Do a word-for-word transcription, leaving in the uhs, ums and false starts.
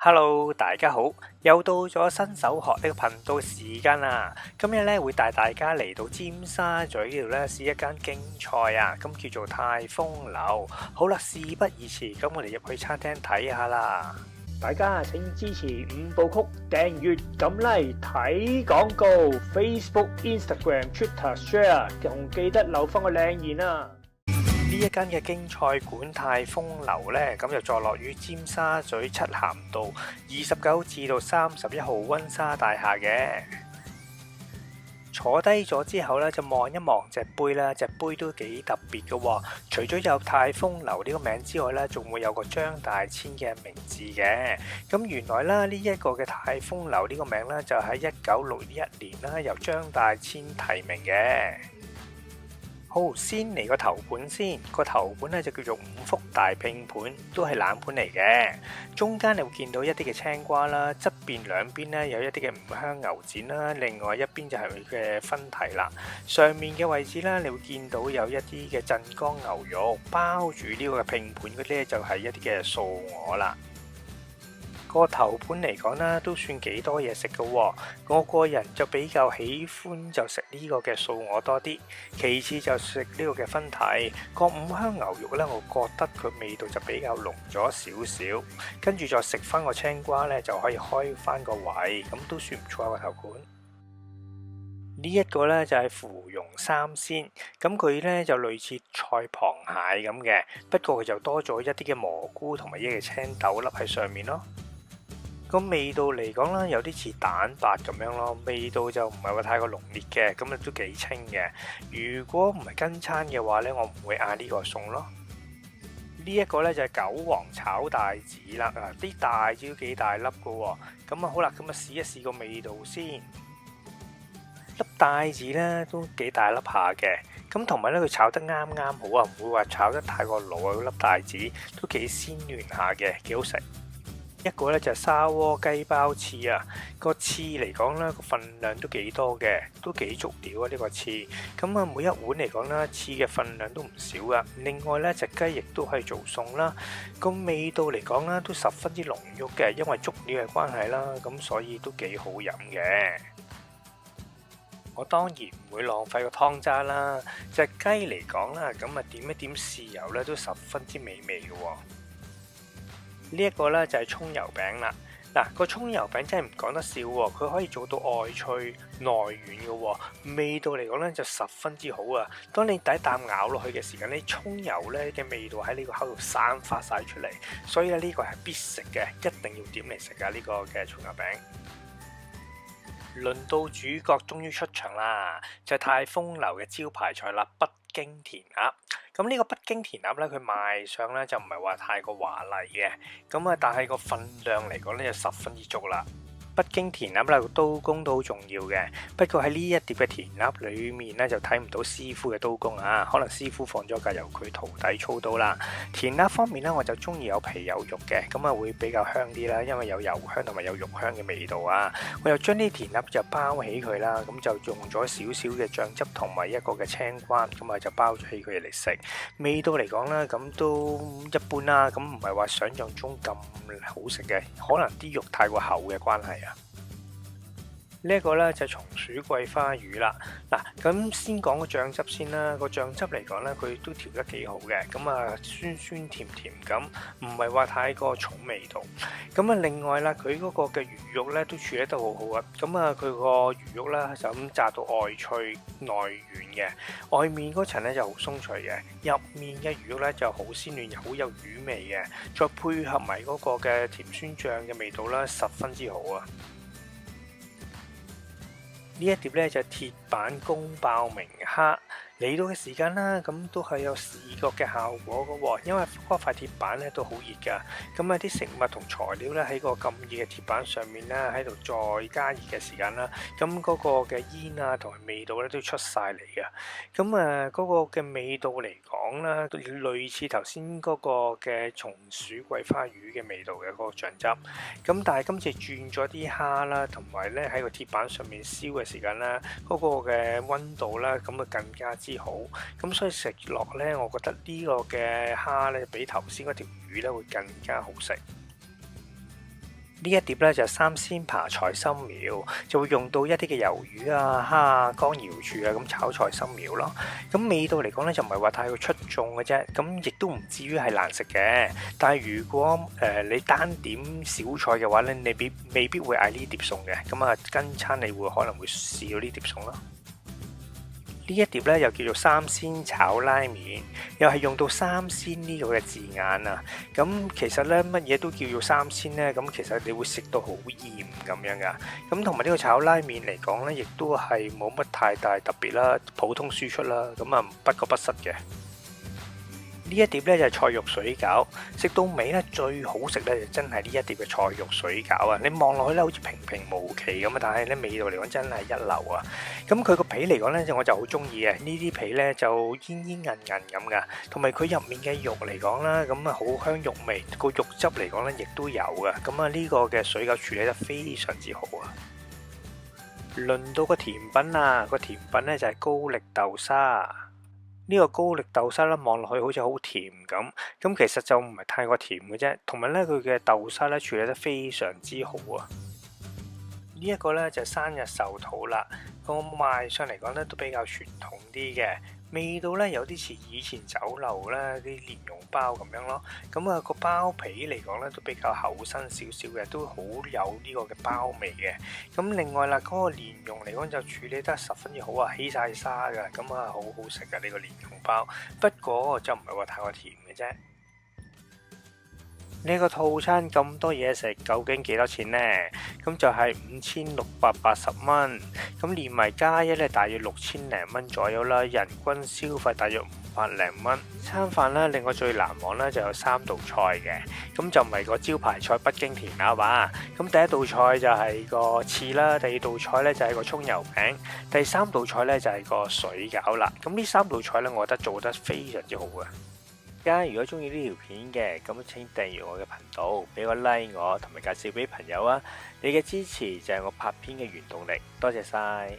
Hello，大家好，又到咗新手學呢個頻道時間啦。今日咧會帶大家嚟到尖沙咀呢度咧試一間京菜啊，咁叫做泰豐樓。好啦，事不宜遲，咁我哋入去餐廳睇下啦。大家請支持五部曲，訂閱、撳 like、睇廣告，Facebook、Instagram、Twitter share，同記得留翻個靚言啊！呢一間嘅京菜館泰豐樓呢，咁就坐落於尖沙咀漆咸道二十九至到三十一號溫莎大廈嘅。坐低咗之後呢，就望一望隻杯啦，隻杯都幾特別嘅喎。除咗有泰豐樓呢個名之外呢，仲會有個張大千嘅名字嘅。咁原來啦，呢一個嘅泰豐樓呢個名呢，就喺一九六一年啦，由張大千提名嘅。好，先嚟個頭盤先，個頭盤咧就叫做五福大拼盤，都係冷盤嚟嘅。中間你會見到一啲嘅青瓜啦，側邊兩邊咧有一啲嘅五香牛展啦，另外一邊就係佢嘅分題啦。上面嘅位置咧，你會見到有一啲嘅鎮江牛肉包住呢個嘅拼盤嗰啲咧，就係一啲嘅素鵝啦。個頭盤嚟講啦，都算幾多嘢食嘅喎。我個人就比較喜歡就食呢個嘅素鵝多啲，其次就食呢個嘅分題。個五香牛肉呢，我覺得佢味道就比較濃咗少少。跟住再食翻個青瓜呢，就可以開翻個胃，咁都算唔錯個頭盤。呢一個呢，就係芙蓉三鮮，咁佢呢，就類似菜螃蟹咁嘅，不過佢就多咗一啲嘅蘑菇同埋一啲嘅青豆粒喺上面咯。個味道嚟講啦，有啲似蛋白咁樣咯，味道就唔係話太過濃烈嘅，咁啊都幾清嘅。如果唔係跟餐嘅話呢，我唔會嗌呢個餸咯。呢一個呢，就係韭黃炒帶子啦，啊啲帶子都幾大粒嘅喎。咁啊好啦，咁啊試一試個味道先。粒帶子呢，都幾大粒下嘅，咁同埋呢，佢炒得啱啱好啊，唔會話炒得太過老啊。粒帶子都幾鮮嫩下嘅，幾好食。一個呢，就係砂鍋雞包翅啊，個翅嚟講呢，個份量都幾多嘅，都幾足料啊呢個翅。咁啊每一碗嚟講啦，翅嘅份量都唔少啊。另外呢，隻雞亦都可以做餸啦。個味道嚟講啦，都十分之濃郁嘅，因為足料嘅關係啦，咁所以都幾好飲嘅。我當然唔會浪費個湯渣啦。隻雞嚟講啦，咁啊點一點豉油呢，都十分之美味嘅喎。呢一個呢，就係葱油餅啦。嗱，個葱油餅真係唔講得笑喎，佢可以做到外脆內軟嘅喎，味道嚟講呢，就十分之好啊！當你第一啖咬落去嘅時間，呢葱油呢嘅味道喺你個口度散發晒出嚟，所以呢，呢個係必食嘅，一定要點嚟食啊！呢個嘅葱油餅。輪到主角終於出場啦，就係泰豐樓嘅招牌菜啦，北京填鴨。咁呢個北京填鴨呢，佢賣相呢就唔係話太過華麗嘅，咁啊，但係個份量嚟講呢，就十分之足啦。北京填鴨啦，刀工都好重要嘅，不過喺呢一碟嘅填鴨裏面呢，就睇唔到師傅嘅刀工啊，可能師傅放咗假，由佢徒弟操刀啦。填鴨方面呢，我就中意有皮有肉嘅，咁啊會比較香啲啦，因為有油香同埋有肉香嘅味道啊。我又將啲填鴨就包起佢啦，咁就用咗少少嘅醬汁同埋一個嘅青瓜，咁啊就包咗起佢嚟食。味道嚟講啦，咁都一般啦，咁唔係話想像中咁好食嘅，可能啲肉太過厚嘅關係啊。呢一個呢，就係松鼠桂花魚啦。嗱，咁先講個醬汁先啦。個醬汁嚟講呢，佢都調得幾好嘅，咁啊酸酸甜甜咁，唔係話太過重味道。咁啊，另外啦，佢嗰個嘅魚肉呢，都處理得好好啊。咁啊，佢個魚肉啦就咁炸到外脆內軟嘅，外面嗰層呢，就好鬆脆嘅，入面嘅魚肉呢，就好鮮嫩，又好有魚味嘅，再配合埋嗰個嘅甜酸醬嘅味道啦，十分之好啊！呢一碟呢，就係鐵板宮爆明蝦，嚟到嘅時間啦，咁都係有視覺嘅效果嘅喎，因為嗰塊鐵板呢，都好熱㗎，咁啊啲食物同材料呢，喺個咁熱嘅鐵板上面呢，喺度再加熱嘅時間啦，咁嗰個嘅煙啊同埋味道呢，都出晒嚟㗎，咁啊嗰個嘅味道嚟講啦，類似頭先嗰個嘅松鼠桂花魚嘅味道嘅嗰個醬汁。咁但係今次轉咗啲蝦啦，同埋呢喺個鐵板上面燒嘅時間啦，嗰個嘅溫度啦，咁啊更加之好。咁所以食落呢，我覺得呢個嘅蝦呢，比頭先嗰條魚呢會更加好食。呢一碟咧就三鮮扒菜心苗，就會用到一啲嘅魷魚啊、蝦啊、乾瑤柱啊咁炒菜心苗咯。咁味道嚟講咧就唔係話太過出眾嘅啫，咁亦都唔至於係難食嘅。但係如果誒、呃、你單點小菜嘅話咧，你未未必會嗌呢碟餸嘅。咁啊跟餐你會可能會試到呢碟餸咯。呢一碟咧又叫做三鮮炒拉麵，又係用到三鮮呢個嘅字眼啊。咁其實咧乜嘢都叫做三鮮咧，咁其實你會食到好厭咁樣噶。咁同埋呢個炒拉麵嚟講咧，亦都係冇乜太大特別啦，普通輸出啦，咁啊不過不失嘅。呢一碟咧就係菜肉水餃，食到尾咧最好食咧就真係呢一碟嘅菜肉水餃啊！你望落去咧好似平平無奇咁啊，但係咧味道嚟講真係一流啊！咁佢個皮嚟講咧，我就好中意嘅。呢啲皮咧就煙煙韌韌咁噶，同埋佢入面嘅肉嚟講啦，咁啊好香肉味，個肉汁嚟講咧亦都有噶。咁啊呢個嘅水餃處理得非常之好啊！輪到個甜品啊，個甜品咧就係高力豆沙。呢個高力豆沙咧望落去好似好甜咁，咁其實就唔係太過甜嘅啫。同埋咧佢嘅豆沙咧處理得非常之好啊！呢一個咧就係生日壽桃啦，個賣相嚟講咧都比較傳統啲嘅，味道咧有啲似以前酒樓咧啲蓮蓉包咁樣咯。咁啊個包皮嚟講咧都比較厚身少少嘅，都好有呢個嘅包味嘅。咁另外啦，嗰個蓮蓉嚟講就處理得十分之好啊，起晒沙㗎，咁啊好好食㗎呢個蓮蓉包。不過就唔係話太過甜嘅啫。呢個套餐咁多嘢食，究竟幾多錢呢？咁就係五千六百八十蚊，咁連埋加一咧，大約六千零蚊左右啦。人均消費大約五百零蚊。餐飯咧令我最難忘咧就有三道菜嘅，咁就唔係個招牌菜北京填鴨吧。咁第一道菜就係個翅啦，第二道菜咧就係個葱油餅，第三道菜咧就係個水餃啦。咁呢三道菜咧，我覺得做得非常之好嘅。大家如果中意呢條片嘅，咁請訂閱我嘅頻道，俾個 like 我，同埋介紹俾朋友啊！你嘅支持就係我拍片嘅原動力，多謝晒。